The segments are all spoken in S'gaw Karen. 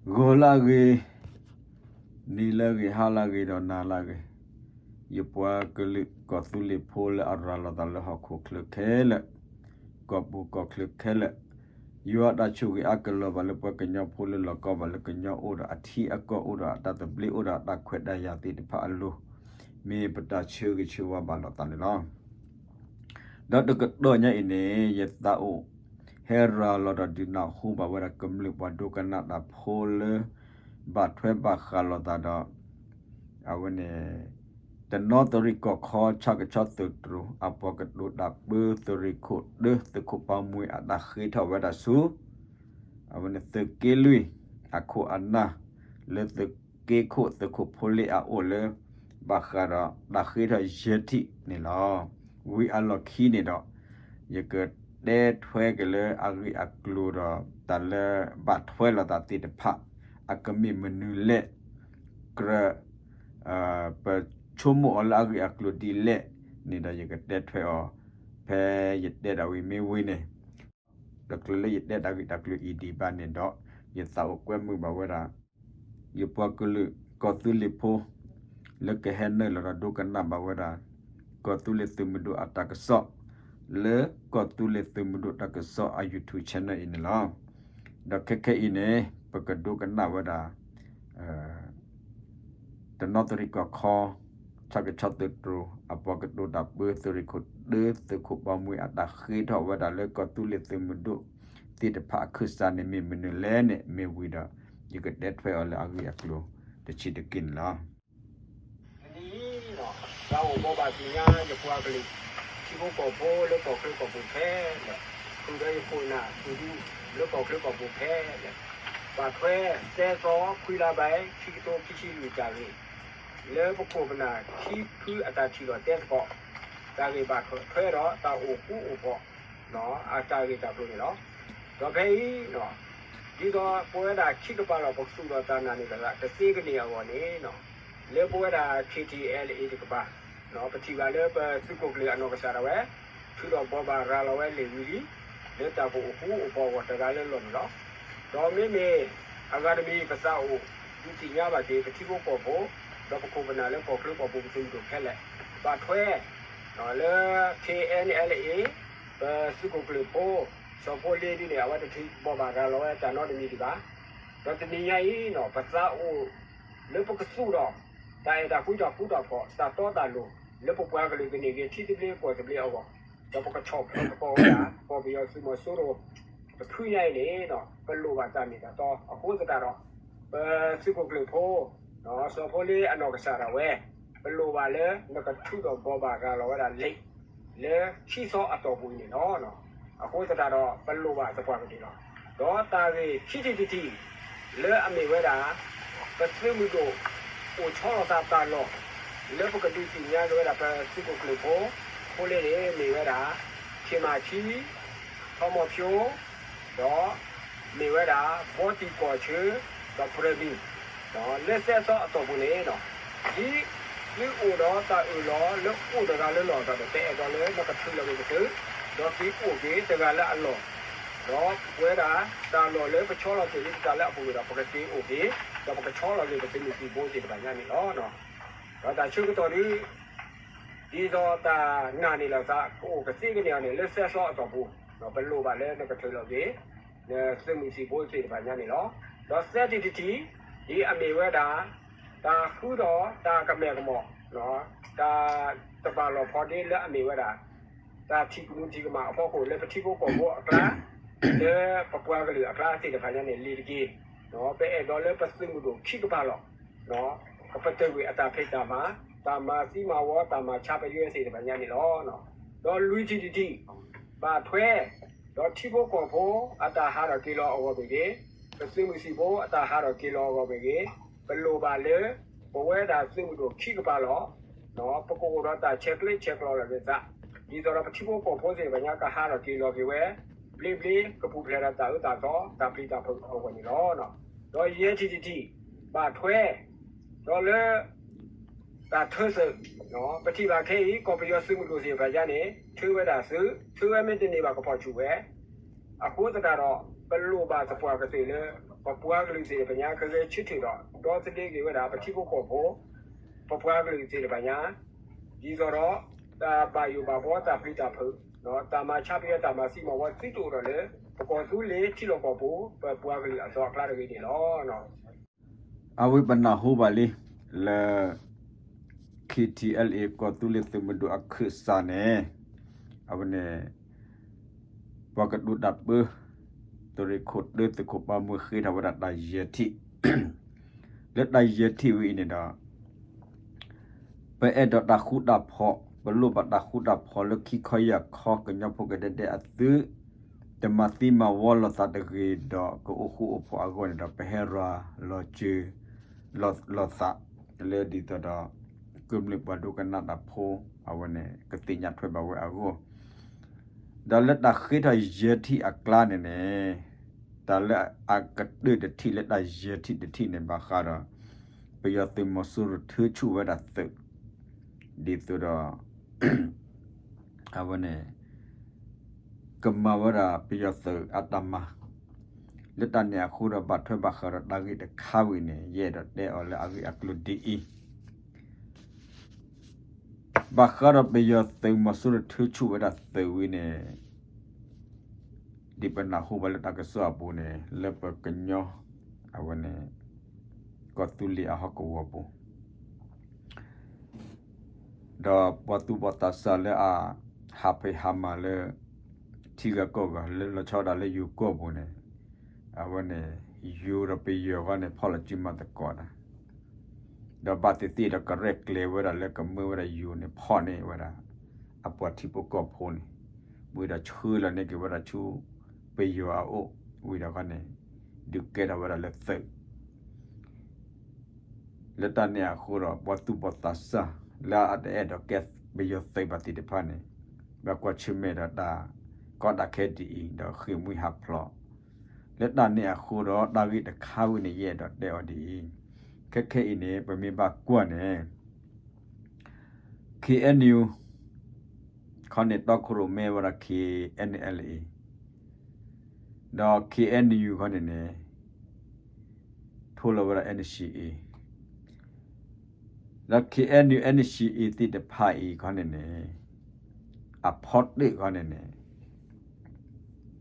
ဂီၤလၢအဂ့ၤ, နံၤလၢအဂ့ၤ, ဟါလၢအဂ့ၤ ဒီးနၤလၢအဂ့ၤ, ယပှၤကလုာ်ကီၢ်သူလ့ၤဖိလၢအရၤလီၤသးလၢဟီၣ်ခိၣ်ချၢခဲလၢာ်, ကီၢ်ပူၤကီၢ်ချၢခဲလၢာ်, ယွၤအတၢ်ဆိၣ်ဂ့ၤအါကလီၤဘၣ်လၢပှၤကညီဖိလၢလီၢ်ကီဘၣ်လၢကညီအိၣ်ဒီးအထံအကီၢ်အိၣ်ဒီးအတၢ်သဘျ့အိၣ်ဒီးအတၢ်ခွဲးတၢ်ယာ်သ့ၣ်တဖၣ်အလိၤ, မ့ၢ်ပတၢ်ဆၢဂ့ၤဆၢဝါဘၣ်လိာ်သးန့ၣ်လီၤ. ဒီးတကတီၢ်ညါအံၤန့ၣ် ယသးအိၣ်ဟဲရၤလီၤဒီးဒုးနၢ်ဟူဘၣ်ဝဲဒၣ် ကမျၢၢ်ပှၤဒိကနၣ်တၢ်ဖိလၢ ဘၣ်ထွဲဘၣ်ဃးလိာ်သးဒီး အဝဲန့ၣ် တနီသရံၣ်ကီၢ်ခီ ဆၣ်ကဆီသုးတြိၤ အပှၤကတိၤတၢ်ပၢသုးရ့ၣ်ခိၣ်တၢ သုးခိၣ်ပၢ်မှံအတၢ်ဃ့ထီၣ်ဝဲဒၣ်ဆူ အဝဲန့ၣ်သုးက့လွံၢ် အခိၣ်အနၢ် လၢသုးက့ခိၣ်သုးခိၣ်ဖိလ့အအိၣ်လၢ ဘၣ်ဃးဒီးတၢ်ဃ့ထီၣ်ယဲၢ်ထံၣ်န့ၣ်လီၤ. ဝံၤအလီၢ်ခံန့ၣ်ဒီး ယကတဲထွဲက့ၤလၢအဂ့ၢ်အကျိၤဒီး တၢ်လၢဘၣ်ထွဲလိာ်သးသ့ၣ်တဖၣ် အကမ့ၢ်မနုၤလဲၣ်, ကြၢး ပဆိကမိၣ်အီၤလၢအဂ့ၢ်အကျိၤဒ်လဲၣ်န့ၣ်ဒီး ယကတဲထွဲအီၤ ဖဲယတဲတၢ်ဝံၤမ့ၢ်ဝံၤန့ၣ် တချုးလၢယတဲတၢ်ဂ့ၢ်တၢ်ကျိၤအံၤဒံးဘၣ်န့ၣ်ဒီး ယသးအိၣ်ကွဲမုာ်ဘၣ်ဝဲဒၣ် ယပှၤကလုာ်ကီၢ်သူလ့ၤဖိ လၢကဟဲနုာ်လီၤဒီးဒိကနၣ်ဘၣ်ဝဲဒၣ် ကီၢ်သူလ့ၤသုးမုၢ်ဒိၣ်အတၢ်ကစီၣ် လၢကီၢ်သူလ့ၤသုးမုၢ်ဒိၣ်တၢ်ကစီၣ်အ YouTube channel အံၤန့ၣ်လီၤ. ဒီးခဲခဲအံၤန့ၣ် ပကဒိကနၣ်ဝဲဒၣ် တနီသရံၣ်ကီၢ်ခီ ဆၣ်ကဆီသုးတြိၤ အပှၤကတိၤတၢ်ပၢသုးရ့ၣ်ခိၣ်တၢ သုးခိၣ်ပၢ်မှံအတၢ်ဃ့ထီၣ်ဝဲဒၣ်လၢကီၢ်သူလ့ၤသုးမုၢ်ဒိၣ်သ့ၣ်တဖၣ်အခၢၣ်စးန့ၣ်မ့ၢ်မနုၤလဲၣ်န့ၣ် မ့ၢ်ဝံၤဒီး ယကတဲထွဲအီၤလၢအဂ့ၢ်အကျိၤတဆံးတက့ၢ်န့ၣ်လီၤ. တၢ်အိၣ်ဘိးဘၣ်သ့ၣ်ညါယပှၤကလုာ် ထံဖိကီၢ်ဖိလၢကီၢ်ချၢကီၢ်ပူၤခဲလၢာ်, ဃုာ်ဒီးယခိၣ်နၢ်ဃုာ်ဒူလၢကီၢ်ချၢကီၢ်ပူၤခဲလၢာ်, ဘၣ်ထွဲသၢသီခွံလါဘဲ ခံကထိခံဆံလွံၢ်တၢ်ဂ့ၢ် လၢပခိၣ်ပနၢ်ခံဖုအတၢ်ထံၣ်လိာ်တဲသကိး တၢ်ဂ့ၢ်ဘၣ်ထွဲဒီးတၢ်အိၣ်ဃူအိၣ်ဖိး အတၢ်ဂ့ၢ်တၢ်ကျိၤန့ၣ်လီၤ. ဒီးဖဲအံၤ ဒ်သိးပဝဲဒၣ်ခံကပၤလီၤ ပကသူၣ်ထီၣ်တၢ်နာ်န့ၣ်လီၤ ကသ့ကန့ၢ်အဂီၢ်န့ၣ် လၢပဝဲဒၣ် KTLA တကပၤ ပထံၣ်ဘၣ်လၢပသုးခိၣ်ကျၢၢ်အနီၢ်ကစၢ်ဒၣ်ဝဲ ထုးထီၣ်ဘိးဘၣ်ရၤလီၤဝဲလံာ်ဝံၤလံ လၢတၢ်ကအိၣ်ဃူအိၣ်ဖိးအဂီၢ်တဂၤလၢလီၢ်န့ၣ်လီၤ. ဒီးမ့မ့ၢ်အဂၤတမံၤ ပသးအိၣ်ဒုးသ့ၣ်ညါဘၣ်က့ၤ ပထံဖိကီၢ်ဖိ ဒီးပခိၣ်ပနၢ်လၢကီၢ်ချၢကီၢ်ပူၤပသုးမုၢ်ဒိၣ်ခဲလၢာ် ဘၣ်ထွဲ လၢ K N L A ပသုးခိၣ်ကျၢၢ်ဖိ စီၤဖိလ့ဒ်န့ၣ် အဝဲတထုးဘိးဘၣ်ရၤလီၤဝဲတၢ်နီတမံၤဒံးဘၣ်. ဒီးတနံၤညါအံၤ ပသးအိၣ်လၢပကသူၣ်ထီၣ် တၢ်အဲၣ်တၢ်ကွံတၢ်ဃူတၢ်ဖိး တၢ်တီတၢ်လိၤ လၢပပှၤကလုာ်ကန့ၢ်က့ၤထံသဘျ့ကီၢ်သဘျ့အဂီၢ် ဒီးပကဆီၣ်ဖျိးသကိးဝဲဒၣ် ကီၢ်ပယီၤသုးမီၤစိရိၤ တဖုညါအံၤန့ၣ် ပလိၣ်ဘၣ်တၢ်မ့ၢ်တၢ်တီ အဃိသတးဒီး ပသုးခိၣ်ကျၢၢ်ဖိ စီၤဖိလ့အနီၢ်ကစၢ်ဒၣ်ဝဲ ပလိၣ်ဘၣ်လၢနကထုးထီၣ်ဘိးဘၣ်ရၤလီၤဝဲဒၣ်လံာ် လၢခံသီအတီၢ်ပူၤအံၤန့ၣ်လီၤ. အဃိသတးဒီး ပလိၣ်ဘၣ်သပှၢ်ကတၢၢ်လီၤ. ဒီးတၢ်ဂ့ၢ်ခံထံၣ်တထံၣ် လၢအမ့ၢ်ဝဲဒၣ် ပသုးမုၢ်ဒိၣ် အိၣ်ဆီလီၤသးတၢ်လီၢ် လၢပကဒုးသ့ၣ်ညါက့ၤဝဲဒၣ် ပသုးခိၣ်ကျၢၢ်ဖိ ဖိလ့န့ၣ် မ့ၢ်ဝဲဒၣ် ခ့ၣ်မၤဆံ ထီမီၤဖၠိ ဒီး မ့ၢ်ဝဲဒၣ် ဘီတံၢ်ကီၢ်ဆၢ ဒီးပြၢၤမံၤ လၢသၢသီအတီၢ်ပူၤန့ၣ် ဒ်သုအိၣ်ဒီးတၢ်အၢၣ်လီၤလၢအိၣ်တဂၤလၢလီၢ်အသိးန့ၣ် ပအဲၣ်ဒိးလၢနကထုးလီၤက့ၤပသုး ဒီးသုအိၣ်က့ၤတဂၤလၢအလီၢ်, ဒီးပဝဲဒၣ်တၢ်လီၢ်လၢပဆီလီၤက့ၤလၢပတၢ်လၢအပူၤန့ၣ်ဒီး ပကသ့အိၣ်က့ၤ ဒီးပကဆီလီၤက့ၤပသုးမုၢ်သံၣ်ဘိသ့ၣ်တဖၣ်ညါန့ၣ်လီၤ. ဒီးတၢ်ဆၢကတီၢ်ဒ် ဒ်သိးတၢ်နာ်န့ၢ်လီၤသး ကအိၣ်ကသ့ကန့ၢ်အီၤန့ၣ် လၢသၢသီအတီၢ်ပူၤ ပလိၣ်ဘၣ်လၢနကထုးလီၤက့ၤ နသုးမုၢ်သံၣ်ဘိသ့ၣ်တဖၣ်ညါန့ၣ်လီၤ. ဒီးသၢထံၣ်တထံၣ် ဒ်အမ့ၢ်ဝဲဒၣ် တၢ်ဃုထီၣ်တၢ်ကမဲာ်ကမီၤ တၢ်တဘၣ်လီၢ်ဖီဒ့လၢအမ့ၢ်ဝဲဒၣ် တၢ်ထံၣ်ကမူၣ်ထံၣ်ကမၣ်အဖီခိၣ် လၢပထံဖိကီၢ်ဖိအကျါ လၢပပှၤကလုာ်အကျါသ့ၣ်တဖၣ်ညါန့ၣ် လံၤတက့ၢ်. ပအဲၣ်ဒိးလၢပသုးမုၢ်ဒိၣ်ခံကပၤလီၤ ကပတုာ်ကွံာ်အတၢ်ဖံးတၢ်မၤ, တၢ်မၤသံမၤဝီ တၢ်မၤဆါပယွဲသ့ၣ်တဖၣ်ညါန့ၣ်လီၤ. ဒီးလွံၢ်ထံၣ်တထံၣ် ဘၣ်ထွဲ ဒီးထံဖိကီၢ်ဖိအတၢ်ဟးထီၣ်က့ၤလီၤအဂီၢ်မ့ၢ်ဂ့ၤ, ပသုးမုၢ်သံၣ်ဘိအတၢ်ဟးထီၣ်က့ၤလီၤအဂီၢ်မ့ၢ်ဂ့ၤ, ပလိၣ်ဘၣ်လၢ ပဝဲဒၣ်သုးမုၢ်ဒိၣ်ခံကပၤလီၤ ပကအိၣ်ဒီးတၢ်ဆဲးကျၢဆဲးကျိးလီၤက့ၤသး, ဒ်သိးဒီးပထံဖိကီၢ်ဖိသ့ၣ်တဖၣ်ညါကဟးထီၣ်က့ၤလီၤက့ၤဝဲ ဘျ့ဘျ့ကပူၤဖျဲးဒီးတၢ်အၢတၢ်သီ တၢ်ပျံၤတၢ်ဖုးအဂီၢ်န့ၣ်လီၤ. ဒီးယဲၢ်ထံၣ်တထံၣ် ဘၣ်ထွဲ ဒီးလၢ တၢ်ထၢသုး ပထံၣ်ဘၣ်ခဲအံၤ ကီၢ်ပယီၤသုးမုၢ်ဒိၣ်သ့ၣ်တဖၣ်ညါန့ၣ် ထၢဝဲဒၣ်သုး ထၢဝဲမ့ၢ်တန့ၢ်ဘၣ်ကဖီၣ်ဆူၣ်ဝဲ အဃိသတးဒီး ပလိၣ်ဘၣ်သပှၢ်ကတၢၢ်လၢ ပပှၤကလုာ်သ့ၣ်တဖၣ်ညါ ကဂဲၤဆၢထၢၣ်ဒီး ဒီသဒၢက့ၤဝဲဒၣ် ပထံဖိကီၢ်ဖိ ပပှၤကလုာ်သ့ၣ်တဖၣ်ညါ ဒ်သိးဒီး တၢ်ဘၣ်ယိၣ်ဘၣ်ဘှီ တၢ်ပျံၤတၢ်ဖုး တၢ်မၤဆါပယီၤ တၢ်မၤသံမၤဝီ သုတအိၣ်ဒီးလၢ ပကီၢ်သူလ့ၤထံလီၢ်ကီၢ်ပူၤ ပပှၤကလုာ်အသိးအကျါတဂ့ၤန့ၣ်လီၤ. အဝဲပနၢ်ဟူဘၣ်လံ လၢ KTLA ကီၢ်သူလ့ၤသုးမုၢ်ဒိၣ်အခၢၣ်စးန့ၣ် အဝဲန့ၣ် ပှၤကဒိးတၢ်ပၢ သုးရ့ၣ်ခိၣ်တၢ သုးခိၣ်ပၢ်မုၢ်ဃ့ထီၣ်ဝဲဒၣ်တၢ်ယဲၢ်ထံၣ် လၢတၢ်ယဲၢ်ထံၣ်ဝဲအံၤန့ၣ်ဒီး ပအဲၣ်ဒိးတၢ်ဃူတၢ်ဖိး ပလိၣ်ဘၣ်တၢ်ဃူတၢ်ဖိးလၢခံခီယၢ်ခီ ကညီဖိကဒဲကဒဲအသုး တမၤသံမၤဝီလိာ်သးတဂ့ၤဒီး ကအိၣ်ဃူအိၣ်ဖိးအဂီၢ်န့ၣ်ဒီး ပဟဲရၤလီၤစၢၤ လီၤသးလၢဒ်သိးဒီး ကမျၢၢ်ပှၤဒိကနၣ်တၢ်ဖိ အဝဲန့ၣ် ကသ့ၣ်ညါထွဲဘၣ်ဝဲအဂီၢ် ဒီးလၢတၢ်ဃ့ထီၣ်ယဲၢ်ထံၣ်အကျါန့ၣ်န့ၣ် တၢ်လၢအကတၢၢ်တထံၣ်လၢတၢ်ယဲၢ်ထံၣ်တထံၣ်န့ၣ် ဘၣ်ဃးဒီး ပယီၤသုးမီၤစိရိၤထၢဆူၣ်ဝဲဒၣ်သုး ဒ်သိးဒီး အဝဲန့ၣ် ကမၤဝဲဒၣ်ပယီၤသုးအတၢ်မၤ လၢတၢ်န့ၣ်အဃိဒီး ဘၣ်ထွဲဘၣ်ဃးဒီးတၢ်ဂ့ၢ်တခါဝံၤန့ၣ် ယအဲၣ်ဒိးတဲအီၤလၢအဂ့ၢ်အကျိၤဒ်အံၤ ဘၣ်ဃးဒီးပယီၤသုးမီၤစိရိၤထၢဆူၣ်ဝဲဒၣ်သုးဝံၤန့ၣ် ဒ်ပနၢ်ဟူဘၣ်လၢတၢ်ကစီၣ်အပူၤန့ၣ် လၢပကညီ အဝဲန့ၣ် ကီၢ်သူလ့ၤအဟီၣ်ကဝီၤပူၤ ဒီးပှၤသူၣ်ဘီၣ်သးစၢ်လၢအ ဟးဖံးဟးမၤလၢ ထံဂၤကီၢ်ဂၤ လၢလီၤဆီဒၣ်တၢ်လၢယိၤကီၢ်ပူၤန့ၣ် အဝဲန့ၣ် ယိၤဒီးပယီၤအဂီၢ်န့ၣ် ဖီၣ်လီၤစုမၤသကိးတၢ် ဒီးဘၣ်သ့ၣ်သ့ၣ်ဒီး ကရဲၣ်ကျဲၤဝဲဒၣ်လၢကမၢဝဲဒၣ်ယိၤန့ၣ် ဖီၣ်န့ၢ်ဝဲဒၣ် အပှၤထံဖိကီၢ်ဖိန့ၣ် ဝံၤဒီးဆှၢလီၤန့ၢ်က့ၤဝဲဒၣ်ဆူ ပယီၤအအိၣ် ဝံၤဒီးခီန့ၣ် ဒုးကဲထီၣ်ဝဲဒၣ်လၢသုး လၢတၢ်န့ၣ်အဃိဒီး ပှၤသူၣ်ဘီၣ်သးစၢ် လၢအတအဲၣ်ဒိးကဲပယီၤသုးဘၣ်သ့ၣ်တဖၣ်န့ၣ် ဘၣ်ကွၢ်ဆၢၣ်မဲာ်ဒီးတၢ်ကီတၢ်ခဲဒ်အံၤ ဒီးဃ့ၢ်မှံဟးဖျိး လၢတၢ်န့ၣ်အဃိဒီး တၢ်ဂ့ၢ်တခါဝံၤန့ၣ် ယအဲၣ်ဒိးတဲအီၤဒ်အံၤ, ခဲခဲအံၤန့ၣ် ပမ့ၢ်ဘၣ်ကွၢ်န့ၣ် ခ့ၣ်အဲၣ်ယူၣ် ခီန့ၣ် တီခိၣ်ရိၣ်မဲဝဲဒၣ် ခ့ၣ်အဲၣ်ယူၣ် ဒီး ခ့ၣ်အဲၣ်ယူၣ် ခီန့ၣ်န့ၣ် ထိလီၤဝဲဒၣ် NCA ဒီး ခ့ၣ်အဲၣ်ယူၣ် NCA သ့ၣ်တဖၣ်အံၤခီန့ၣ်န့ၣ် အဖီတၢၣ်ခီန့ၣ်န့ၣ်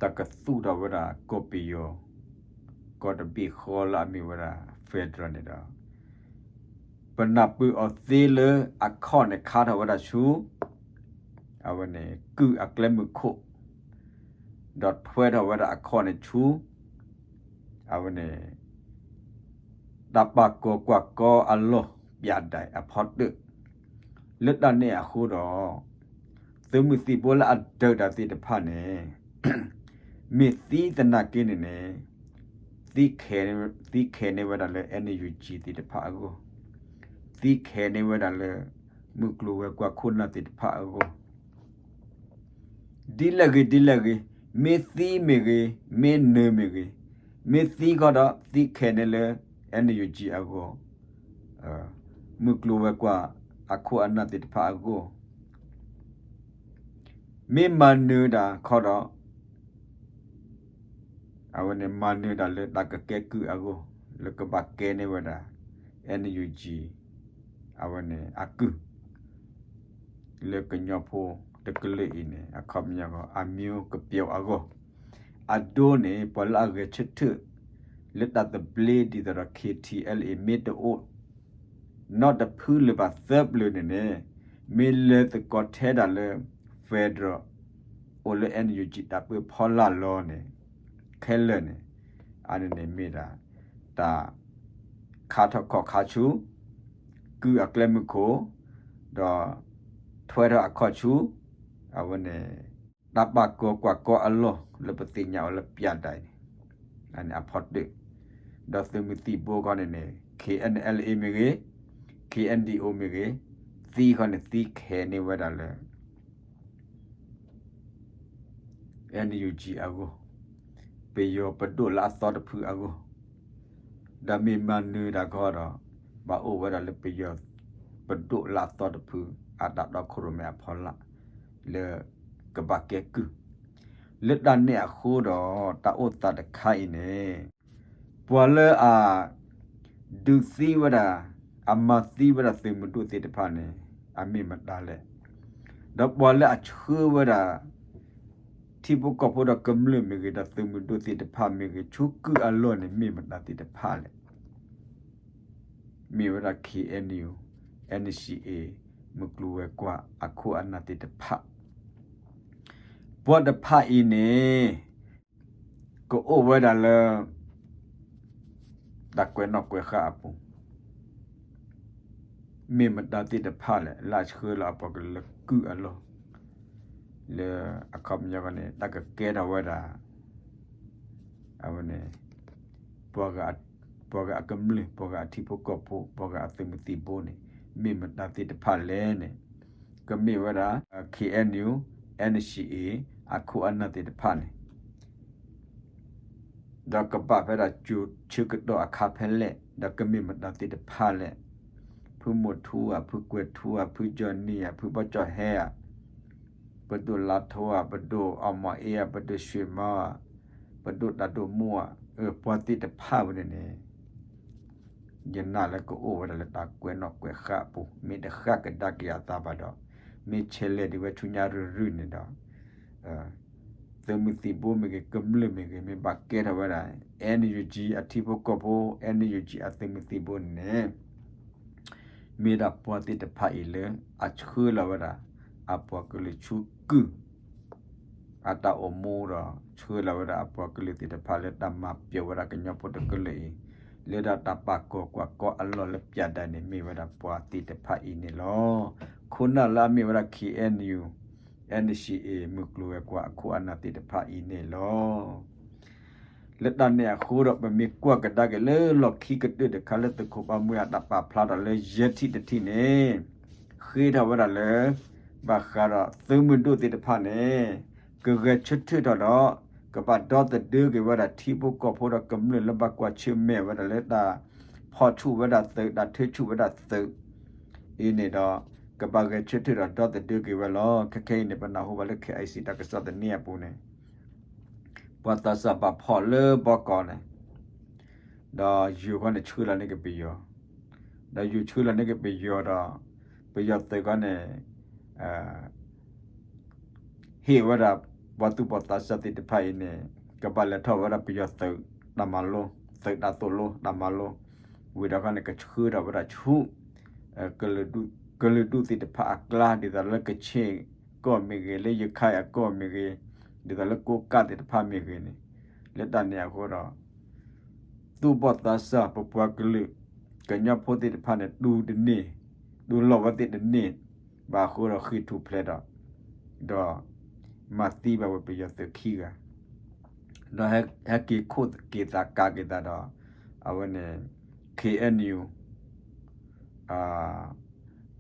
တၢ်ကသူၣ်ထီၣ်ဝဲဒၣ်ကီၢ်ပယီၤ ကီၢ်တဘ့ၣ်ဃီလၢအမ့ၢ်ဝဲဒၣ် federal န့ၣ်ဒီး ပနၢ်ပၢၢ်အီၤသ့လၢအခီၣ်န့ၣ်ခါထီၣ်ဝဲဒၣ်ဆူ အဝဲန့ၣ် ကုၢ်အကျဲမုၢ်ခိၣ် ဒီးထွဲထီၣ်ဝဲဒၣ်အခီၣ်န့ၣ်ဆူ အဝဲန့ၣ် တၢ်ပာ်ကီၤကွၢ်ကီအလီၢ် ပြတိုက် အဖီတၢၣ် လၢတၢ်န့ၣ်အဃိဒီး သုးမုၢ်သံၣ်ဘိလၢအဒုးတၢ်သ့ၣ်တဖၣ်န့ၣ် မ့ၢ်သံသနာ်က့န့ၣ်န့ၣ် သံခဲန့ၢ်ဝဲဒၣ်လၢ NUG သ့ၣ်တဖၣ်အဂီၢ်, သံခဲန့ၢ်ဝဲဒၣ်လၢ မုၢ်ကျိၤဝဲၤကွာ်ခိၣ်နၢ်သ့ၣ်တဖၣ်အဂီၢ် ဒ်လဲၣ်ဂ့ၤဒ်လဲၣ်ဂ့ၤ, မ့ၢ်သံမ့ၢ်ဂ့ၤ, မ့ၢ်နၢၤမ့ၢ်ဂ့ၤ, မ့ၢ်သံဃီဒီး သံခဲန့ၢ်လၢ NUG အဂီၢ်, မုၢ်ကျိၤဝဲၤကွာ်အခိၣ်အနၢ်သ့ၣ်တဖၣ်အဂီၢ်, မ့ၢ်မၤနၢၤတၢ်ခီဒီး အဝဲန့ၣ်မၤနၢၤတၢ်လၢတၢ်ကကဲကုၢ်အဂီၢ် လၢကဘၣ်ကဲန့ၢ်ဝဲဒၣ် NUG အဝဲန့ၣ်အကုၢ် လၢကညီဖိတကလုာ်အံၤန့ၣ် အခီပညီအဂီၢ် အမျိုးကပျောက်အဂီၢ်, အဒိန့ၣ် ပှၤလၢအဂဲၤဆၢထၢၣ် လၢတၢ်သဘျ့ဒ်သိးဒီး KTLA မ့ၢ်တအိၣ် နီတဖုလၢၤဘၣ်သၢပျၢၤန့ၣ်န့ၣ် မ့ၢ်လဲၤသကိးထဲဒၣ်လၢ federal အိၣ်လၢ NUG တၢ်ပၢဖီလာ်လီၤန့ၣ် ခဲလၢာ်န့ၣ် အန့ၣ်န့ၣ်မ့ၢ်ဒၣ် တၢ်ခါထီၣ်ခီၣ်ခါဆူ ကုၢ်အကျဲမုၢ်ခိၣ် ဒီး ထွဲထီၣ်အခီၣ်ဆူ အဝဲန့ၣ် တၢ်ပာ်ကီၤကွၢ်ကီအလီၢ်လၢပသ့ၣ်ညါအီၤလၢ ပြတိုက် န့ၣ် အန့ၣ်အဖီတၢၣ်, ဒီးသုးမုၢ်သံၣ်ဘိခီန့ၣ်န့ၣ် KNLA မ့ၢ်ဂ့ၤ, KNDO မ့ၢ်ဂ့ၤ, သံခီန့ၣ်သံခဲန့ၢ်ဝဲဒၣ်လၢ NUG အဂီၢ်, ပယီၤပဒိၣ်လၢအသီတဖုအဂီၢ်, ဒီးမ့ၢ်မၤနၢၤတၢ်ခီဒီး ဘၣ်အိၣ်ဝဲဒၣ်လၢပယီၤပဒိၣ်လၢအသီတဖု အတၢ်တီခိၣ်ရိၣ်မဲအဖီလာ် လၢကဘၣ်ကဲကုၢ်, လၢတၢ်န့ၣ်အဃိဒီး တၢ်အိၣ်သးတခါအံၤန့ၣ် ပှၤလၢအ ဒုးသံဝဲဒၣ်, အမၤသံဝဲဒၣ်သုးမုၢ်ဒိၣ်သ့ၣ်တဖၣ်န့ၣ် အမ့ၢ်မတၤလဲၣ်. ဒီးပှၤလၢအဆှၢဝဲဒၣ် ထံဖိကီၢ်ဖိဒီးကမျၢၢ်မ့ၢ်ဂ့ၤ ဒီးသုးမုၢ်ဒိၣ်သ့ၣ်တဖၣ်မ့ၢ်ဂ့ၤ ဆူကုၢ်အလီၢ်န့ၣ် မ့ၢ်မတၤသ့ၣ်တဖၣ်လဲၣ်. မ့ၢ်ဝဲဒၣ် K N U, N C A, မုၢ်ကျိၤဝဲၤကွာ်အခိၣ်အနၢ်သ့ၣ်တဖၣ်, ပှၤတဖၣ်အံၤန့ၣ် ကအိၣ်ဝဲဒၣ်လၢ တၢ်ကွဲးနီၣ်ကွဲးဃါအပူၤ, မ့ၢ်မတၤသ့ၣ်တဖၣ်လဲၣ် လၢအဆှၢလီၤအပှၤကလုာ်လၢကုၢ်အလီၢ်, လၢအခီပညီန့ၣ် တၢ်ကကဲထီၣ်ဝဲဒၣ် အဝဲန့ၣ် ပှၤဂၤအကမျၢၢ်, ပှၤဂၤအထံဖိကီၢ်ဖိ, ပှၤဂၤအသုးမုၢ်သံၣ်ဘိန့ၣ် မ့ၢ်မတၤသ့ၣ်တဖၣ်လဲၣ်န့ၣ်, ကမ့ၢ်ဝဲဒၣ် K N U, N C A အခိၣ်အနၢ်သ့ၣ်တဖၣ်န့ၣ် ဒီးကဘၣ်ဖဲဒၣ်ကၠိၤဆၢကတီၢ်အခါဖဲလဲၣ်, ဒီးကမ့ၢ်မတၤသ့ၣ်တဖၣ်လဲၣ်, ဖုမိၢ်ထူဧါ, ဖုကွဲၤထူဧါ, ဖုကၠီနံၤဧါ, ဖုဘီကၠီဟဲဧါ, ပဒိၣ်လါထိဧါ, ပဒိၣ်အီမီၤအ့ဧါ, ပဒိၣ်ရွှ့ၣ်မီဧါ, ပဒိၣ်တၢ်ဒိၣ်မူဧါ, အၢ ပှၤသ့ၣ်တဖၣ်ဝဲန့ၣ်န့ၣ် ယနာ်လၢကအိၣ်ဝဲဒၣ်လၢတၢ်ကွဲးနီၣ်ကွဲးဃါအပူၤ, မ့ၢ်တဃၣ်ကဒါက့ၤအသးဘၣ်ဒီး မ့ၢ်ဆဲးလဲၤဒံးဝဲဆူညါရုၢ်ရုၢ်န့ၣ်ဒီး သုးမုၢ်သံၣ်ဘိမ့ၢ်ဂ့ၤ, ကမျၢၢ်မ့ၢ်ဂ့ၤ, မ့ၢ်ဘၣ်ကဲထီၣ်ဝဲဒၣ် N U G အထံဖိကီၢ်ဖိ, N U G အသုးမုၢ်သံၣ်ဘိန့ၣ်န့ၣ် မ့ၢ်ဒၣ်ပှၤသ့ၣ်တဖၣ်အံၤလၢအဆှၢလီၤဝဲဒၣ် အပှၤကလုာ်ဆူကုၢ် အတၢ်အိၣ်မူဒီး ဆှၢလီၤဝဲဒၣ်အပှၤကလုာ်သ့ၣ်တဖၣ်လၢတၢ်မၤပျီဝဲဒၣ်ကညီဖိတကလုာ်အံၤ လၢဒၣ်တၢ်ပာ်ကီၤကွၢ်ကီအလီၢ်လၢပၠးဒၣ်န့ၣ် မ့ၢ်ဝဲဒၣ်ပှၤသ့ၣ်တဖၣ်အံၤန့ၣ်လီၤ. ခိၣ်နၢ်လၢအမ့ၢ်ဝဲဒၣ် K N U, N C A မုၢ်ကျိၤဝဲၤကွာ်အခိၣ်အနၢ်သ့ၣ်တဖၣ်အံၤန့ၣ်လီၤ. လၢတၢ်န့ၣ်အဃိဒီး ပမ့ၢ်ကွၢ်ကဒါက့ၤလၢလီၢ်ခံကတၢၢ်တခါလၢသုးခိၣ်ဘၣ်မှူးအတၢ်ပာ်ဖျါထီၣ်လၢယဲၢ်ထံၣ်တထံၣ်န့ၣ် ဃ့ထီၣ်ဝဲဒၣ်လၢ ဘၣ်ဃးဒီးသုးမုၢ်ဒိၣ်သ့ၣ်တဖၣ်န့ၣ် ကဂဲၤဆၢထၢၣ်ထီၣ်ဒီး ကဘၣ်ဒီသဒၢက့ၤဝဲဒၣ်ထံဖိကီၢ်ဖိဒီးကမျၢၢ်လၢဘၣ်ကွၢ်ဆၢၣ်မဲာ်ဝဲဒၣ်လၢတၢ်ဖီၣ်ဆူၣ်ဝဲဒၣ်သုး တၢ်ထုးဆူၣ်ဝဲဒၣ်သုးအံၤန့ၣ်ဒီး ကဘၣ်ဂဲၤဆၢထၢၣ်ဒီးဒီသဒၢက့ၤဝဲလီၤ. ခဲခဲအံၤန့ၣ် ပနၢ်ဟူဘၣ်လၢ K I C တၢ်ကစီၣ်သန့အပူၤန့ၣ် ပှၤသးစၢ်ဘၣ်ဖီၣ်လၢဘီကီးန့ၣ် ဒီးယိၤဃီန့ၣ်ဆှၢလီၤန့ၢ်က့ၤပယီၤ, ဒီးယိၤဆှၢလီၤန့ၢ်က့ၤပယီၤဒီး ပယီၤသုးဃီန့ၣ် ဟ့ၣ်ဝဲဒၣ်ပှၤသူၣ်ဘီၣ်သးစၢ်သ့ၣ်တဖၣ်အံၤန့ၣ် ကဘၣ်လဲၤထီၣ်ဝဲဒၣ်ပယီၤသုးတၢ်မၤလိ, သုးတၢ်သိၣ်လိတၢ်မၤလိ, ဝံၤဒီးဃီန့ၣ် ကဆှၢထီၣ်ဝဲဒၣ်ဆူ ကလုာ်ဒူၣ်သ့ၣ်တဖၣ်အကျါ ဒ်သိးလၢကချ့ၣ်ကီၢ်မ့ၢ်ဂ့ၤ, လၢယခါအကီၢ်မ့ၢ်ဂ့ၤ, ဒ်သိးလၢကိးကၣ်သ့ၣ်တဖၣ်မ့ၢ်ဂ့ၤန့ၣ်, လၢတၢ်န့ၣ်အဃိဒီး သူၣ်ဘီၣ်သးစၢ်ပပှၤကလုာ် ကညီဖိသ့ၣ်တဖၣ်န့ၣ် တူၢ်တန့ၢ်, တူၢ်လိာ်ဝဲသ့ၣ်တန့ၢ်ဘၣ်အဃိဒီး ဃ့ၢ်ထူၣ်ဖျဲးဒီး ဒီးမၤသံဘၣ်ဝဲပယီၤသုးခံဂၤ, ဒီးဟဲက့ၤခိၣ်က့ၤသးကးက့ၤသးဒီး အဝဲန့ၣ် K N U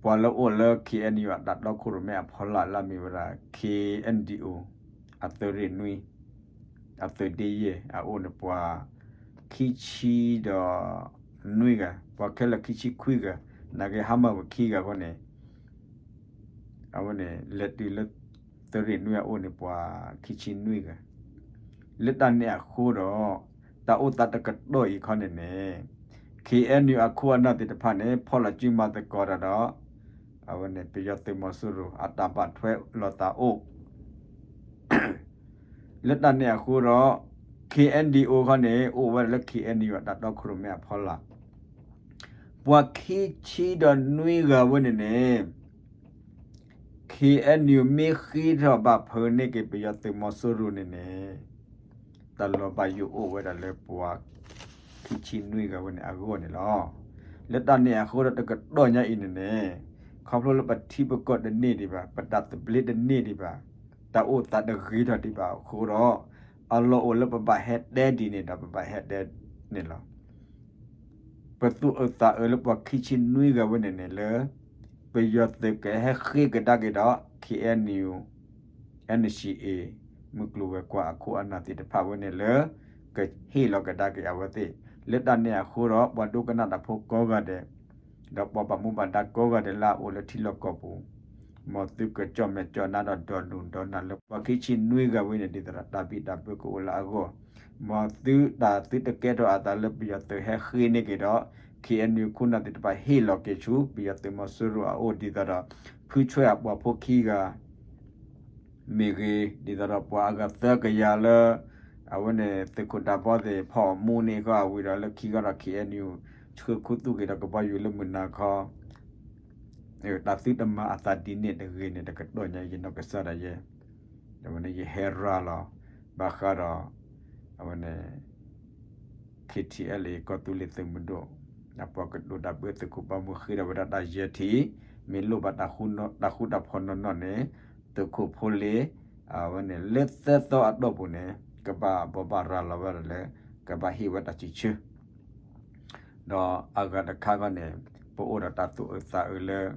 ပှၤလၢအိၣ်လၢ K N U အတၢ်တီခိၣ်ရိၣ်မဲအဖီလာ်လၢအမ့ၢ်ဝဲဒၣ် K N D O အသုးရ့ၣ်နွံ အသုးဒ့ယဲၢ် အအိၣ်န့ၣ်ပှၤခံဆံဒီးနွံဂၤ, ပှၤခဲလၢာ်ခံဆံခွံဂၤ, နာ်က့ဟါမၢ်ဝဲခံဂၤအဃိန့ၣ် အဝဲန့ၣ် လဲၤတုၤလၢ သုးရ့ၣ်နွံအအိၣ်န့ၣ်ပှၤခံဆံနွံဂၤ, လၢတၢ်န့ၣ်အဃိဒီး တၢ်အိၣ်သးတကတီၢ်အံၤခီန့ၣ်န့ၣ် K N U အခိၣ်အနၢ်သ့ၣ်တဖၣ်န့ၣ် ဖီၣ်လီၤစုမၤသကိးတၢ်ဒီး အဝဲန့ၣ် ပယီၤသုးမီၤစိရိၤ အတၢ်ဘၣ်ထွဲလိာ်သးအိၣ် လၢတၢ်န့ၣ်အဃိဒီး K N D O ခီန့ၣ် အိၣ်ဝဲဒၣ်လၢ K N U အတၢ်တီခိၣ်ရိၣ်မဲအဖီလာ်, ပှၤခံဆံဒီးနွံဂၤဝဲန့ၣ်န့ၣ် K N U မ့ၢ်ဃ့ထီၣ်ဘၣ်ဖုးန့ၢ်က့ၤပယီၤသုးမီၤစိရိၤန့ၣ်န့ၣ် တၢ်လီၤဘၣ်ယိၣ်အိၣ်ဝဲဒၣ်လၢပှၤခံဆံနွံဂၤဝဲန့ၣ်အဂီၢ်န့ၣ်လီၤ. လၢတၢ်န့ၣ်အဃိဒီးတကတီၢ်ညါအံၤန့ၣ်န့ၣ် ခီဖျိလၢပထံပကီၢ်တန့ၢ်ဒံးဘၣ်, ပတၢ်သဘျ့တန့ၢ်ဒံးဘၣ်, တၢ်အိၣ်သးတဂ့ၤထီၣ်ဒံးဘၣ်အဃိဒီး အလီၢ်အိၣ်လၢပဘၣ်ဟဲတဲဒ်န့ၣ်ဒီး ပဘၣ်ဟဲတဲန့ၣ်လီၤ. ပသူၣ်အၢသးအၢလၢပှၤခံဆံနွံဂၤဝဲန့ၣ်န့ၣ်လၢ ပယီၤသုးကဟဲဃ့ကဒါက့ၤဒီး K N U, N C A မုၢ်ကျိၤဝဲၤကွာ်အခိၣ်အနၢ်သ့ၣ်တဖၣ်ဝဲန့ၣ်လၢ ကဟ့ၣ်လီၤကဒါက့ၤအဝဲသ့ၣ်, လၢတၢ်န့ၣ်အဃိဒီး ပှၤဒိကနၣ်တၢ်ဖိကိးဂၤဒဲး ဒီးပှၤဘၣ်မူဘၣ်ဒါကိးဂၤဒဲးလၢအအိၣ်လၢထံလီၢ်ကီၢ်ပူၤ, မ်သုကကၠီၣ်မဲာ်ကၠီၣ်နါဒီး ဒီးနုာ်ဒီးနၢ်လၢပှၤခံဆံနွံဂၤဝဲန့ၣ် ဒ်သိးဒီးတၢ်ဘံၣ်တၢ်ဘၢကအိၣ်လၢအဂီၢ်, မ်သုတၢ်သုတကဲထီၣ်အသးလၢပယီၤသုးဟဲဃ့န့ၢ်က့ၤဒီး KNU ခိၣ်နၢ်သ့ၣ်တဖၣ်ဟ့ၣ်လီၤက့ၤဆူ ပယီၤသုးမီၤစိရိၤအအိၣ် ဒ်သိးဒီး ဖုဆွဲအပှၤဖိခံဂၤ မ့ၢ်ဂ့ၤ, ဒ်သိးဒီးပှၤအဂၤသၢကယၤလၢ အဝဲန့ၣ် သုးခိၣ်ဒၢဘီသ့ၣ် ဖီၣ်မူန့ၢ်ဃီအဝံၤဒီး လၢခံခီဒီး KNU ဆှၢခူသူၣ်က့ၤဒီးကဘီယူၤလၢမုၢ်နၤခီ တၢ်သုတမၤအသးဒ်န့ၣ်တဂ့ၤန့ၣ် တကတီၢ်ညါယနီၢ်ကစၢ်ဒၣ်ယဲ အဝဲန့ၣ်ယဟဲရၤလီၤ ဘၣ်ဃးဒီး အဝဲန့ၣ် KTLA ကီၢ်သူလ့ၤသုးမုၢ်ဒိၣ် အပှၤကတိၤတၢ်ဘၢသုးခိၣ်ဘီမုၢ်ဃ့ဒီးဝဲဒၣ်တၢ်ယဲၢ်ထံၣ်, မ့ၢ်လိၣ်ဘၣ်တၢ်ဃူတၢ်ဖိးနီၢ်နီၢ်န့ၣ် သုးခိၣ်ဖိလ့ အဝဲန့ၣ်လၢသၢသီအတီၢ်ပူၤန့ၣ် ကဘၣ်ဘိးဘၣ်ရၤလီၤဝဲဒၣ်လၢ ကဘၣ်ဟ့ၣ်ဝဲတၢ်စံးဆၢ ဒီးအဂၤတခါခီန့ၣ် ပအိၣ်ဒီးတၢ်သူၣ်အုးသးအုးလၢ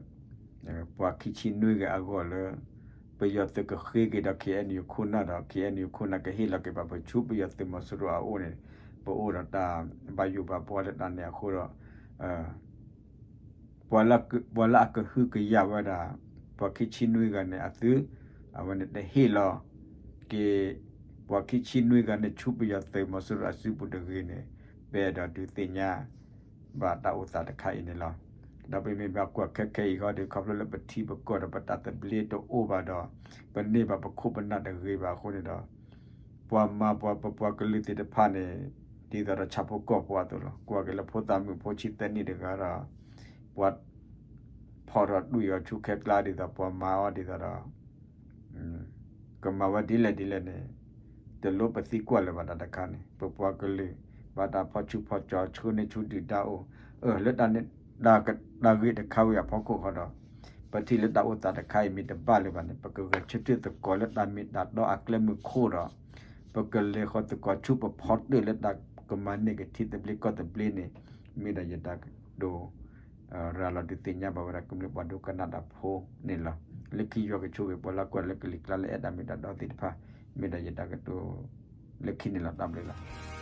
ပှၤခံဆံနွံဂၤအဂီၢ်လၢ ပယီၤသုးကဃ့က့ၤဒီး KNU ခိၣ်နၢ်ဒီး KNU ခိၣ်နၢ်ကဟ့ၣ်လီၤက့ၤဘၣ်ပဆူပယီၤသုးမီၤစိရိၤအအိၣ်န့ၣ် ပအိၣ်ဒီးတၢ်ဘၣ်ယိၣ်ဘၣ်ဘှီလၢတၢ်န့ၣ်အဃိဒီး ပှၤလၢအကဟုကယာ်ဝဲဒၣ် ပှၤခံဆံနွံဂၤန့ၣ်အသု အဝဲန့ၣ်တဟ့ၣ်လီၤက့ၤ ပှၤခံဆံနွံဂၤန့ၣ် ဆူပယီၤသုးမီၤစိရိၤအစုပူၤတဂ့ၤန့ၣ် ပအဲၣ်ဒိးဒုးသ့ၣ်ညါ ဘၣ်တၢ်အိၣ်သးတခါအံၤန့ၣ်လီၤ. ဒီးပမ့ၢ်ဘၣ်ကွၢ်ခဲခဲအံၤဃီဒီး ခီဖျိလၢပထံပကီၢ်ဒီးပတၢ်သဘျ့တအိၣ်ဘၣ်ဒီး ပန့ၢ်ဘၣ်ပခိၣ်ပနၢ်တဂ့ၤဘၣ်အဃိန့ၣ်ဒီး ပှၤမၤပှၤပပှၤကလုာ်သ့ၣ်တဖၣ်န့ၣ် ဒ်သိးဒီးဆၣ်ဖိကီၢ်ဖိအသိးလီၤ. ကွၢ်က့ၤလၢဖိသၣ်မုၣ်ဖိဆံသၢနံၣ်တဂၤဒီး ပှၤဖီၣ်ထီၣ်ဒွံၣ်အီၤဆူခဲကျါဒ်သိးပှၤမၤအီၤဒ်သိးဒီး ကမၤဝဲဒ်လဲၣ်ဒ်လဲၣ်န့ၣ် တလိၣ်ပသံကွၢ်လၢၤဘၣ်တၢ်တခါန့ၣ် ပပှၤကလုာ် ဘၣ်တၢ်ဖီၣ်ဆူၣ်ဖီၣ်ကၠီၤဆှၢန့ၢ်ဆူဒုၣ်ဒါအိၣ် အၢ လၢတၢ်န့ၣ် တၢ်ဂ့ၢ်တခါဝံၤအဖီခိၣ်ဃီဒီး ပထံၣ်လၢတၢ်အိၣ်သးတခါအံၤမ့ၢ်တဘၣ်လၢၤဘၣ်န့ၣ် ပကဂဲၤဆၢထၢၣ်သကိးလၢတၢ်မ့ၢ်တၢ်တီအကျဲမုၢ်ခိၣ်ဒီး ပကလဲၤဃီၤသကိးဆူပဖီတၢၣ်လၢတၢ်ကမၤန့ၢ်က့ၤထံသဘျ့ကီၢ်သဘျ့န့ၣ် မ့ၢ်ဒီးယတၢ်ကတိၤ ရၤလီၤဒုးသ့ၣ်ညါဘၣ်ဝဲဒၣ်ကမျၢၢ်ပှၤဒိကနၣ်တၢ်ဖိန့ၣ်လီၤ. လၢခံယွၤကဆိၣ်ဂ့ၤပှၤလၢကွၢ်လၢကလံၤကျါလၢအဲၣ်တၢ်မ့ၢ်တၢ်တီသ့ၣ်တဖၣ် မ့ၢ်ဒီးယတၢ်ကတိၤလၢခံန့ၣ်လီၤ. တၢ်ဘျုးလီၤ.